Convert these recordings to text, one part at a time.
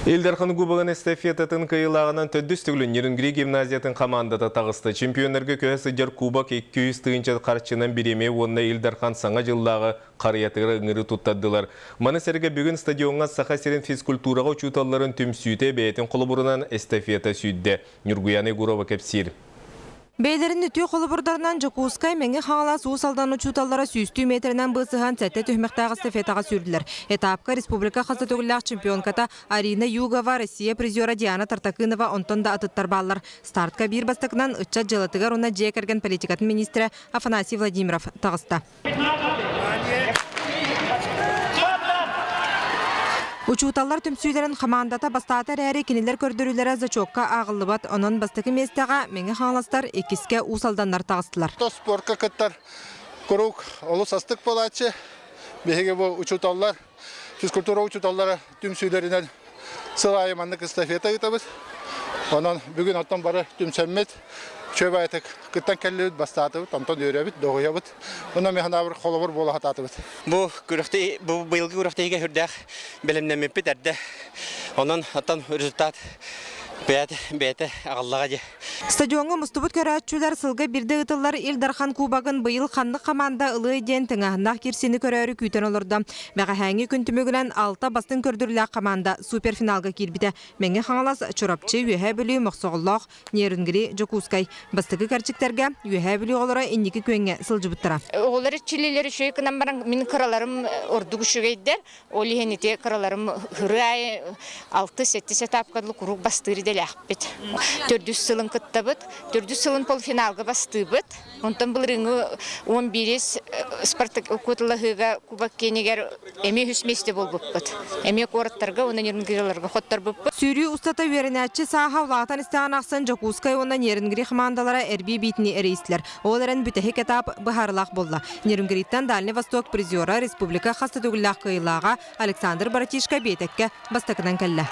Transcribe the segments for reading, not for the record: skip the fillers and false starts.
Ил Дархан Кубогын эстафетатын кыайыылааҕынан төрдүс төгүлүн Нерюнгри гимназиятын хамаандата таҕыста. Чемпионнарга көһө сылдьар кубок 200 тыһыынча харчынан бириэмийэ уонна Ил Дархан Саҥа дьыллааҕы харыйатыгар ыҥырыы туттардылар. Маны сэргэ бүгүн стадиоҥҥа Саха сирин физкультураҕа учууталларын түмсүүтэ бэйэтин холобурунан эстафета сүүйдэ. Ньургуяна Егорова кэпсиир. Бэйэлэрин үтүө холобурдарынан Дьокуускай, Мэҥэ Хаҥалас, Уус Алдан учууталлара сүүстүү миэтэрэнэн быысыһан сэттэ түһүмэхтээх эстафетаҕа сүүрдүлэр. Этапка республика хас да төгүллээх чемпионката Арина Югова, Россия призера Диана Тартакынова онтон да атыттар бааллар. Стартка биир бастакынан ыччат дьыалатыгар уонна дьиэ кэргэн политикатын министрэ Афанасий Владимиров таҕыста. Учууталлар түмсүүлэрин хамаандата бастаата эрээри, кинилэр көрдөрүүлэрэ зачокка ааҕыллыбат. Онон бастакы миэстэҕэ Мэҥэ Хаҥаластар, иккискэ Уус Алданнар таҕыстылар. Спорка кыттар куруук олус астык буолааччы. Биһиги бу учууталлар, физкультура учууталлара түмсүүлэринэн сыл аайы маннык эстафета ыытабыт. Онон бүгүн оттон бары түмсэммит, үчүгэй кыттан кэллибит, бастаатыбыт, онтон үөрөбүт, доҕуйабыт. Онон механабыр холобур буола сатаатыбыт. Бу күрэхти бу быйылгы күрэхтэһиигэ сүрдээх бэлэмнэммиппит эрдэ. Онон оттон результат бэйэтэ бэйэтэ аҕаллаҕа дии. Стадиоҥҥа мустубут көрөөччүлэр сылга биирдэ ыытыллар Ил Дархан Кубогын быйыл ханнык хамаанда ылыай диэн тыҥааһыннаах киирсиини көрөөрү күүтэн олордо. Бэҕэһээҥҥи күн түмүгүнэн алта бастыҥ көрдөрүүлээх хамаанда суперфиналга киирбитэ. Мэҥэ Хаҥалас, Чурапчы, Үөһээ Бүлүү, Мохсоҕоллоох, Нерюнгри, Дьокуускай. Бастакы кэрчиктэргэ Үөһээ Бүлүү оҕолоро инники күөҥҥэ сылдьыбыттара. Оҕолор иччилиилэр үчүгэй гынан баран мин кыраларым ордук үчүгэйдэр. Ол иһин ити кыраларым ырыа аайы алты-сэттис этапка дылы куруук бастыыр идэлээхпит. Төрдүс сылын кыттабыт. Төрдүс сылын полуфиналга бастыыбыт. Онтон былырыыҥҥы 11 Спартак куоталаһыыга Кубок киэнигэр эмиэ үһүс миэстэ буолбуппут. Эмиэ куораттарга уонна Нерюнгриларга хотторбуппут. Сүүрүү устата үөрэнээччи сааһа улаатан истэҕин ахсын Дьокуускай уонна Нерюнгри хамаандалара эрбии биитини эрийистилэр. Ол эрэн бүтэһик этап быһаарылаах буолла. Нерюнгриттан Дальний Восток призера, республика хас да төгүллээх кыайыылааҕа Александр Братишко биэтэккэ бастакынан кэллэ.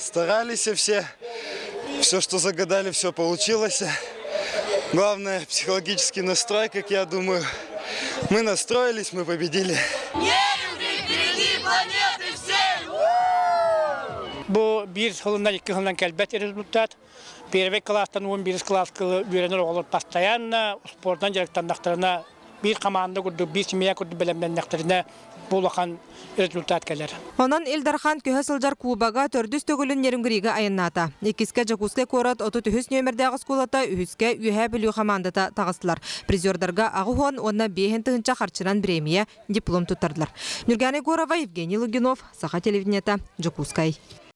Старались все, все, что загадали, все получилось. Главное, психологический настрой, как я думаю. Мы настроились, мы победили. Впереди планеты всей! Бу биир сылынан, икки сылынан кэлбэт результат. Первый класстан 11 класска үөрэнэр оҕолор постоянно спортан дьарыктаннахтарына биир команда курдук, биир семья курдук бэлэмнэннэхтэринэ бу улахан результат кэлэр. Онон Ил Дархан көһө сылдьар Кубога төрдүс төгүлүн Нерюнгрига айаннаата. Иккискэ Дьокуускай куорат 33 нүөмэрдээх оскуолата, үһүскэ Үөһээ Бүлүү хамаандата таҕыстылар. Призердарга аҕыс уонна биэһин тыһыынча харчынан бириэмийэ, диплом туттардылар. Нюргана Егорова, Евгений Лугинов, Саха телевидениета, Дьокуускай.